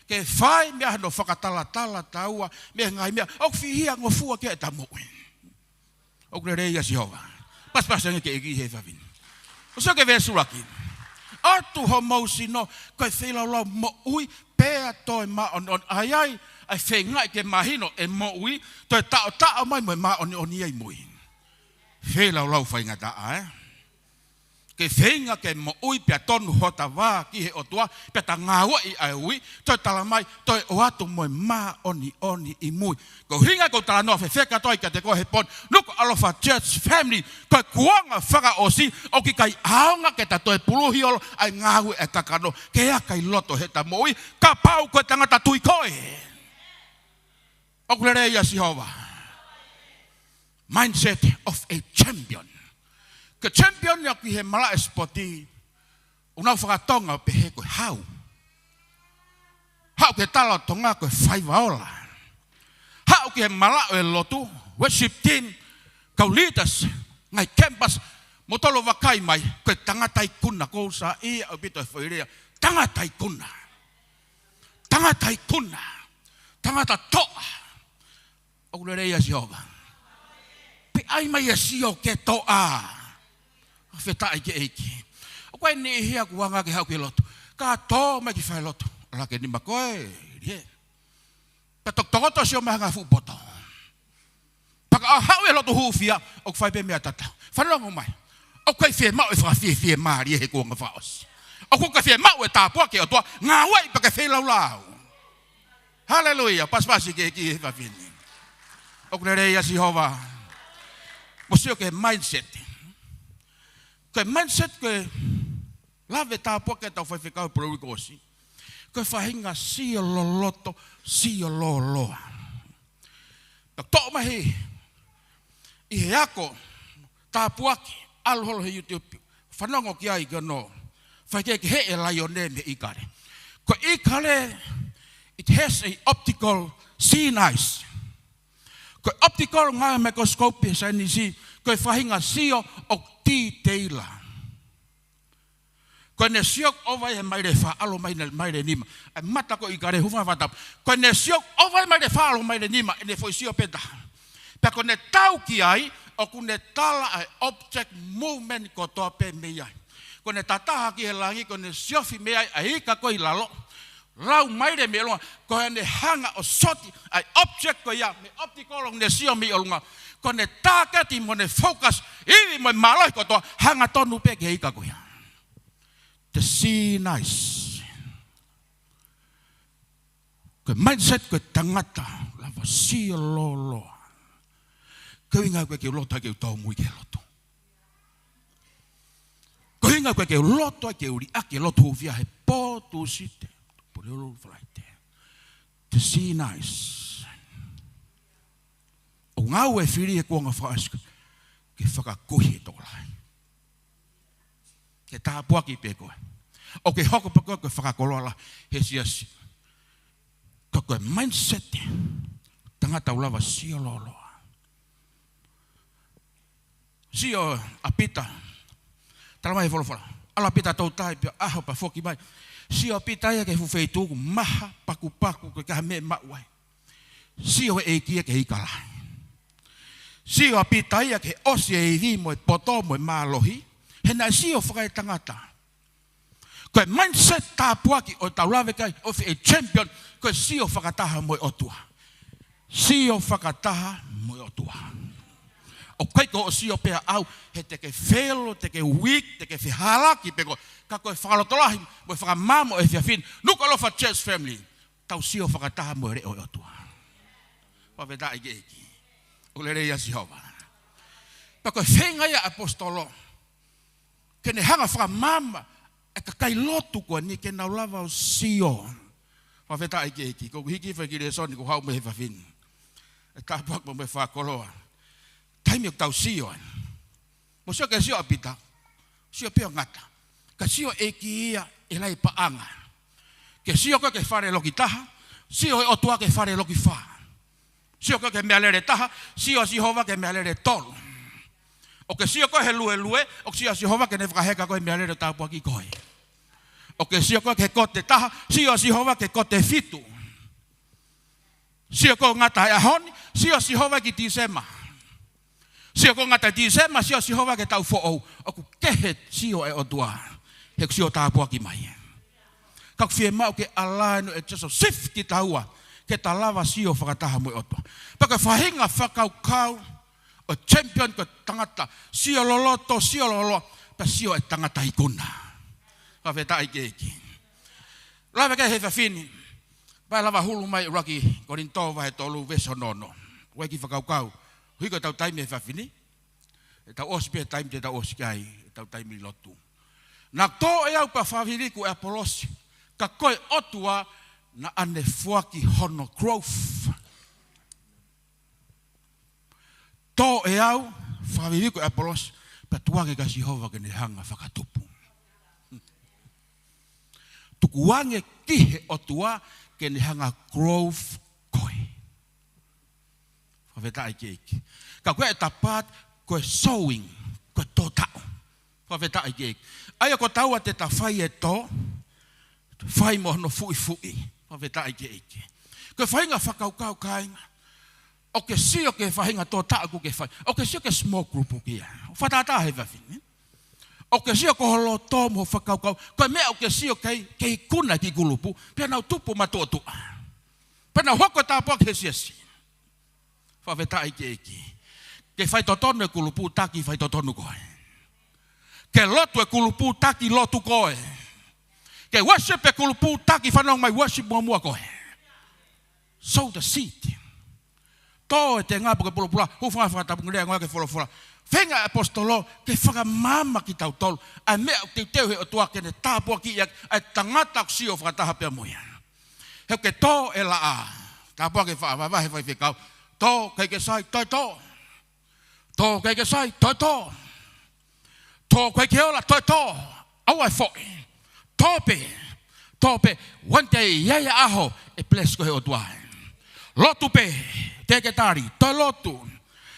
Ke fai meʻa hono fakatalatala taua mei he ngaahi meʻa ʻoku fihia ngofua ki ai ʻeta moʻui. ʻOku lelei ʻa Sihova. Pasipasi ange ki he ʻEiki he efiafi ni. ʻOsi ʻo ke veesi ʻuluaki. ʻOatu homou sino ko e feilaulau moʻui pea toe māʻoniʻoni. ʻA ia ʻa e feingaʻi ke mahino e moʻui, toe taʻotaʻo mai mo e māʻoniʻoni ʻi mui. Feilaulau faingataʻa, eh? Ke feinga ke moʻui pea tonu hota vā ki he ʻOtua, pea ta ngāueʻi ʻa e ui, toe tala mai, toe ʻoatu mo e māʻoniʻoni ʻi mui. Ko e ʻuhinga ʻoku ou talanoa fefeka atu ai kiate koe he pooni, Nukuʻalofa Church family, ko e kuonga fakaʻosi ʻoku ʻikai ʻaonga ke ta toe puluhi holo ʻa e ngāue ʻa e kakano ke aka ʻi loto heʻeta moʻui, kapau ko e tangata tui koe. ʻOku lelei ʻa Sihova. Mindset of a champion. Ko e champion ia ki he malaʻe sipoti, ʻoku nau fakatonga pehē ko e hau. Haʻu ki he tala ʻo Tonga ko e faiva ola. Haʻu ki he malaʻe lotu, worship team, kau leaders, ngaahi campers, mou tolo vakai mai, ko e tangata ikuna, ʻoku ou saiʻia ʻaupito he foʻi lea, tangata ikuna. Tangata ikuna. Tangata toʻa. ʻOku lelei ʻa Sihova. Pea ʻai mai e sio ke toʻa. Fakafetaʻi ki he ʻEiki. ʻOku ʻi ai e niʻihi ʻoku anga ke haʻu ki he lotu, ka tō mai ki falelotu, ʻalu hake e nima ko ē, lie. Pea tokotokoto sio mai he ngaahi fuʻu poto. Pea ka haʻu e lotu hūfia, ʻoku fai pē meʻa tatau. Fanongo mai. ʻOku ʻikai fiemaʻu e fakafiefiemālie he kuonga fakaʻosi. ʻOku ʻikai fiemaʻu e tāpuaki ʻa e ʻOtua, ngāueʻi pē ke feilaulau. Haleluia, pasipasi ki he ʻEiki he efiafi ni. ʻOku lelei ʻa Sihova. Mou sio ki he mindset. Ko e mindset ko e lave tāpuaki ʻetau faifekau he polokalama kuo ʻosi. Ko e faʻahinga sio loloto, sio lōloa. Pea toʻo mai ʻi he ako tāpuaki, ʻalu holo he YouTube, fanongo ki ai ki hono faikehekehe e laione mei he ʻīkale. Ko e ʻīkale, it has a optical seeing eyes. Ko e optical ngaahi microscope he saienisi, ko e faʻahinga sio ʻoku titeila. Ko ʻene sio ʻoku ʻova he maile fā ʻalu mai ʻene maile nima. ʻA e mata ko e ʻīkale hūfanga he fakatapu. Ko ʻene sio ʻoku ʻova he maile fā ʻalu maile nima, ʻene foʻi sio pē taha. Pea ko ʻene tau ki ai, ʻoku ne tala ʻa e object movement kotoa pē mei ai. Ko ʻene tataha ki he langi, ko ʻene siofi mei ai ʻa e ika ko ē ʻi lalo. Lau maile mei ʻolunga, ko ʻene hanga ʻo soti ʻa e object ko ia mei he optical ʻoku ne sio mei ʻolunga. Ko ʻene tāketi mo ʻene focus, ivi mo e mālohi kotoa, hangatonu pē ki he ika ko ia. The seeing eyes. Ko e mindset ko e tangata lava sio lōloa. Ko e ʻuhinga ko ē ke u loto ai ke u tōmui ki he lotu. Ko e ʻuhinga ko ē ke u loto ai ke u liʻaki e lotu hūfia he pō Tūsite, Pulelulu, Falaite. to see nice. ʻOku ngāue e fili he kuonga fakaʻosi ke fakakuihi e tokolahi. Ke tāpuaki pē koe. ʻO ke hoko pē koe ko e fakakoloa lahi he siasi. Ka ko e mindset, tangata ʻoku lava sio lōloa. Sio ʻa Pita. Talamai he folofola, ʻalu ʻa Pita toutai pea ʻaho pea foki mai. Sio ʻa Pita ia ki he fuʻu feituʻu ʻoku maha, pakupaku, ʻikai ha meʻa ʻe maʻu ai. Sio e ʻEiki ia ki he ika lahi. Sio ʻa Pita ia ki he ʻosi e ivi mo e poto mo e mālohi. He naʻe sio fakaetangata. Ko e mindset tāpuaki ʻoku tau lave ki ai, ʻo fai e champion, ko e sio fakataha mo e ʻOtua. Sio fakataha mo e ʻOtua. ʻOku ʻikai ko hoʻo sio pē ʻaʻau, he te ke fail, te ke weak, te ke fehālaaki pē koe. Ka ko e fakalotolahi mo e fakamāmani ʻo e efiafi ni, Nukuʻalofa church family, tau sio fakataha mo e leʻo ʻo e ʻOtua. Fakafetaʻi ki he ʻEiki. ʻOku lelei ʻa Sihova. Pea ko e feinga ia ʻa e ʻaposetolo ke ne hanga ʻo fakamaama e kakai lotu ko eni ke nau lava ʻo sio. Fakafetaʻi ki he ʻEiki. Ko ʻeku hiki fai ki he lēsoni kuo haʻu mei he efiafi ni, ʻe tāpuaki mo e fakakoloa. Taimi ʻoku tau sio ai, mou sio ki he sio ʻa Pita. Sio pē ʻo ngata. Ka sio e ʻEiki ia ʻi he lahi paʻanga. Ke sio koe ki he fale loki taha, sio e ʻOtua ki he fale loki fā. Sio koe ki he meʻalele ʻe taha, sio ʻa Sihova ki he meʻalele ʻe tolu. ʻOku ke sio koe he luelue, ʻoku sio ʻa Sihova ke ne fakaheka koe he meʻalele ʻo tāpuaki koe. ʻOku ke sio koe ki he kote ʻe taha, sio ʻa Sihova ki he kote ʻe fitu. Sio koe ʻo ngata he ʻaho ni, sio ʻa Sihova ki Tīsema. Sio koe ʻo ngata he Tīsema, sio ʻa Sihova ki he taʻu foʻou. ʻOku kehe sio e ʻOtua he ʻoku sio tāpuaki mai. Ka ʻoku fiemaʻu ke align ʻe Sīsū, shift kitaua ke ta lava sio fakataha mo e ʻOtua. Pea ko e faʻahinga fakakaukau ʻo e champion ko e tangata sio loloto, sio lōloa, pea sio e tangata ikuna. Fakafetaʻi ki he ʻEiki. Lave ki ai he efiafi ni, pea lava hulu mai ʻuluaki Kolinitō vahe tolu veesi ono ono. ʻOku ʻi ai e kiʻi fakakaukau. Hiko ʻetau taimi he efiafi ni. ʻEtau ʻosi pē taimi te tau ʻosi ki ai, ʻetau taimi lotu. Naʻa ku tō ʻe au pea fakafiliku ʻe ʻApolosi, ka ko e ʻOtua naʻa ne foaki hono growth. Tō ʻe au, fakafiliku ʻe ʻApolosi, pea tukuange kia Sihova ke ne hanga ʻo fakatupu. Tukuange ki he ʻOtua ke ne hanga ʻo growth koe. Fakafetaʻi ki he ʻEiki. Ka ko e tapat, ko e sowing, ko e tō taʻu. Fakafetaʻi ki he ʻEiki. ʻA ia ko taua te ta fai e tō, fai mo hono fuʻifuʻi. Fakafetaʻi ki he ʻEiki. Ko e faʻahinga fakakaukau, kāinga. ʻOku ke sio ki he faʻahinga tō taʻu ʻoku ke fai. ʻOku ke sio ki he small group ʻoku ke ʻi ai. Fakatātā he efiafi ni. ʻOku ke sio ki ho loto mo ho fakakaukau. Ko e meʻa ʻoku ke sio ki ai, ke ikuna e kiʻi kulupu. Pea nau tupu matuʻotuʻa. Pea nau hoko e tāpuaki he siasi. Fakafetaʻi ki he ʻEiki. Ke faitotonu e kulupu, taki faitotonu koe. Ke lotu e kulupu, taki lotu koe. Ke worship e kulupu, taki fanongo mai worship muʻomuʻa koe. Sow the seed. Tō e tenga pe ko e pulopula, hūfanga he fakatapu, ngali ngāue ki he folofola. Feinga e ʻaposetolo ke fakamaama kitautolu ʻa e meʻa ʻoku teuteu he ʻOtua ke ne tāpuakiʻi ʻa e tangata ʻoku sio fakataha pea mo ia. He ʻoku ke tō e laʻā. Tāpuaki e faʻa vahevahe faifekau. Tō, ʻikai ke sai, toe tō. Tō, ʻikai ke sai, toe tō. Tō, ʻikai ke ola, toe tō. ʻAua ʻe foʻi. Tō pē. Tō pē. One day, ʻi ai e ʻaho ʻe bless koe he ʻOtua. Lotu pē. Teʻeki tali, toe lotu.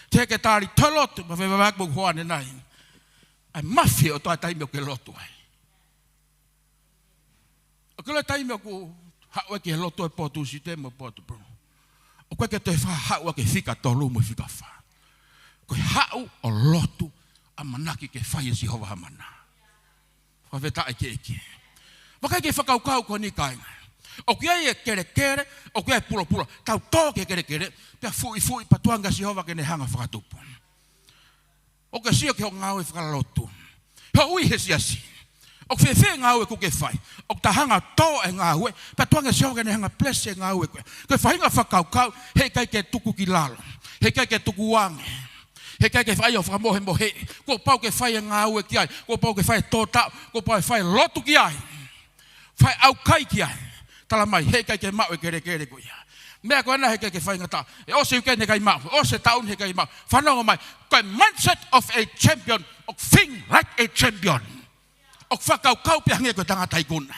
Teʻeki tali, toe lotu. Mafai vavak mo kuo ane nai. ʻAi mafi ʻo toe taimi ʻoku ke lotu ai. ʻOku ʻi ai e taimi ʻoku haʻu ai ki he lotu ʻi he potu Site mo e potu Pulu. ʻOku ʻikai ke toe faʻa haʻu ai ki he fika tolu mo e fika fā. Ko e haʻu ʻo lotu, ʻamanaki ke fai ʻe Sihova ha mana. Fakafetaʻi ki he ʻEiki. Vakai ki he fakakaukau ko eni, kāinga. ʻOku ʻi ai e kelekele, ʻoku ʻi ai e pulopula. Tau tō ki he kelekele, pea fuʻifuʻi pea tukuange kia Sihova ke ne hanga ʻo fakatupu. ʻOku ke sio ki hoʻo ngāue fakalotu. Hoʻo ui he siasi. ʻOku fēfē e ngāue ʻoku ke fai? ʻOku ta hanga ʻo tō e ngāue, pea tukuange kia Sihova ke ne hanga ʻo bless e ngāue ko ē. Ko e faʻahinga fakakaukau, heʻikai ke tuku ki lalo. Heʻikai ke tukuange. Heʻikai ke fai ʻo fakamohemohe. Kuo pau ke fai e ngāue ki ai. Kuo pau ke fai e tō taʻu. Kuo pau ke fai e lotu ki ai. Fai e ʻaukai ki ai. Talamai, heʻikai ke maʻu e kelekele ko ia. Meʻa ko ena heʻikai ke faingataʻa. ʻE ʻosi e uike ni heʻikai maʻu. ʻOsi e taʻu ni heʻikai maʻu. Fanongo mai. Ko e mindset of a champion. ʻOku think like a champion. ʻOku fakakaukau pē hangē ko e tangata ikuna.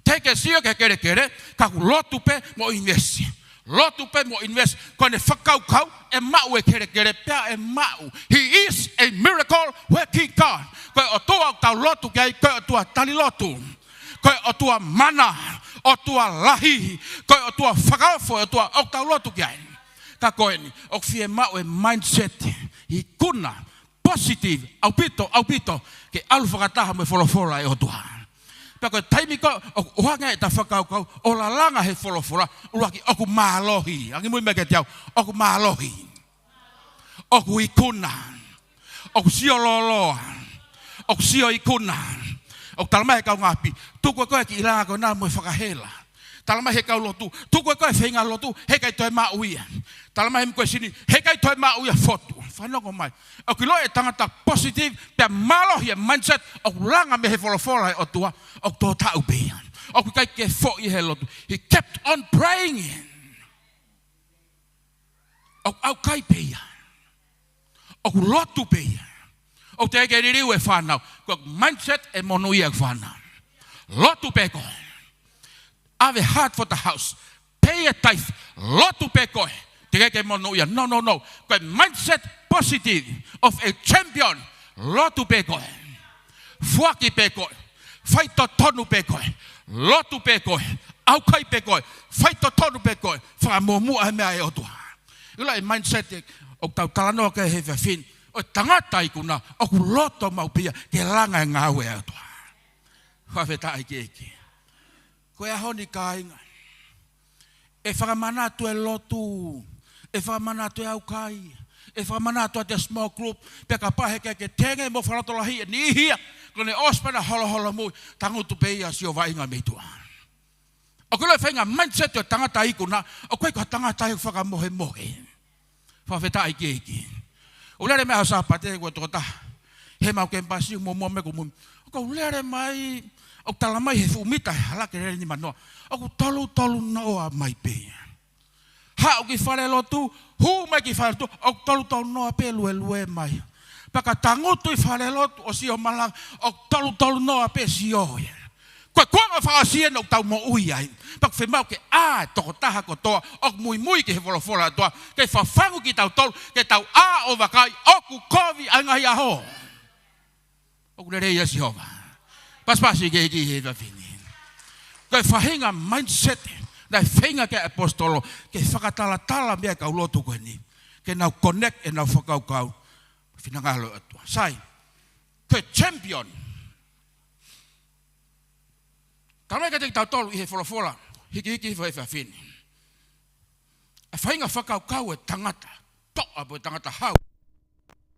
Teʻeki ke sio ki he kelekele, ka ʻoku lotu pē mo invest. Lotu pē mo invest. Ko ʻene fakakaukau, ʻe maʻu e kelekele, pea ʻe maʻu. He is a miracle working God. Ko e ʻOtua ʻoku tau lotu ki ai, ko e ʻOtua tali lotu. Ko e ʻOtua mana, ʻOtua lahi, ko e ʻOtua fakaofo, ʻOtua ʻoku tau lotu ki ai. Ka ko eni, ʻoku fiemaʻu e mindset, ikuna, positive, ʻaupito, ʻaupito, ke ʻalu fakataha mo e folofola ʻa e ʻOtua. Pea ko e taimi ko ē ʻoku ʻoange ʻeta fakakaukau, ʻo lalanga he folofola, ʻuluaki ʻoku mālohi, angimui mai kiate au, ʻoku mālohi. ʻOku ikuna. ʻOku sio lōloa. ʻOku sio ikuna. ʻOku talamai he kau ngāue, tuku ʻe koe e kiʻi langa ko ena mo e fakahela. Talamai he kau lotu, tuku ʻe koe e feinga lotu, heʻikai toe maʻu ia. Talamai he kuesini, heʻikai toe maʻu ia fotu. Fanongo mai. ʻOku ʻiloʻi e tangata positive, pea mālohi e mindset, ʻoku langa mei he folofola ʻa e ʻOtua, ʻoku tō taʻu pē ia. ʻOku ʻikai ke foʻi he lotu. He kept on praying. ʻOku ʻaukai pē ia. ʻOku lotu pē ia. ʻOku teʻeki ke liliu e fānau. Ko e mindset ʻe monūʻia e fānau. Lotu pē koe. Have a heart for the house. Pay a tithe. Lotu pē koe. Teʻeki ke monūʻia. No, no, no. Ko e mindset positive of a champion. Lotu pē koe. Foaki pē koe. Faitotonu pē koe. Lotu pē koe. ʻAukai pē koe. Faitotonu pē koe. Fakamuʻomuʻa he meʻa ʻa e ʻOtua. ʻIloʻi e mindset ʻoku tau talanoa ki ai he efiafi ni. ʻO e tangata ikuna ʻoku loto maʻu pē ia ke langa e ngāue ʻa e ʻOtua. Fakafetaʻi ki he ʻEiki. Ko e ʻaho ni kāinga, ʻe fakamanatu e lotu, ʻe fakamanatu e ʻaukai, ʻe fakamanatu ʻa e small group, pea kapau heʻikai ke tenge mo fakalotolahi e niʻihi ia, ko ʻene ʻosi pē ʻena holoholomoʻui, tangutu pē ia ʻo sio vaʻinga mei tuʻa. ʻOku ʻiloʻi e faʻahinga mindset ʻo e tangata ikuna, ʻoku ʻikai ko ha tangata ia ʻoku fakamohemohe. Fakafetaʻi ki he ʻEiki. ʻOku lele mai he ʻaho Sāpate, ko e tokotaha he ʻemau kemipasi, muʻomuʻa mai ko mui. ʻOku lele mai, ʻoku talamai he fuʻu mita he hala ke lele nimanoa. ʻOku tolutolu noa mai pē ia. Haʻu ki falelotu, hū mai ki falelotu, ʻoku tolutolu noa pē luelue mai. Pea ka tangutu ʻi falelotu ʻo sio malanga, ʻoku tolutolu noa pē sio ia. Ko e kuonga fakaʻosi eni ʻoku tau moʻui ai. Pea ʻoku fiemaʻu ke ʻā e tokotaha kotoa ʻoku muimui ki he folofola ʻa e ʻOtua, ke fafangu kitautolu, ke tau ʻā ʻo vakai, ʻoku kovi ʻa e ngaahi ʻaho. ʻOku lelei ʻa Sihova. Pasipasi ki he ʻEiki he efiafi ni. Ko e faʻahinga mindset naʻe feinga ki ai e ʻaposetolo ke fakatalatala mei ai e kau lotu ko eni, ke nau connect ʻenau fakakaukau mo e finangalo ʻo e ʻOtua. Sai, ko e champion. Talamai kiate kitautolu ʻi he folofola, hikihiki he efiafi ni, ʻa e faʻahinga fakakaukau ʻo e tangata toʻa pe ko e tangata hau,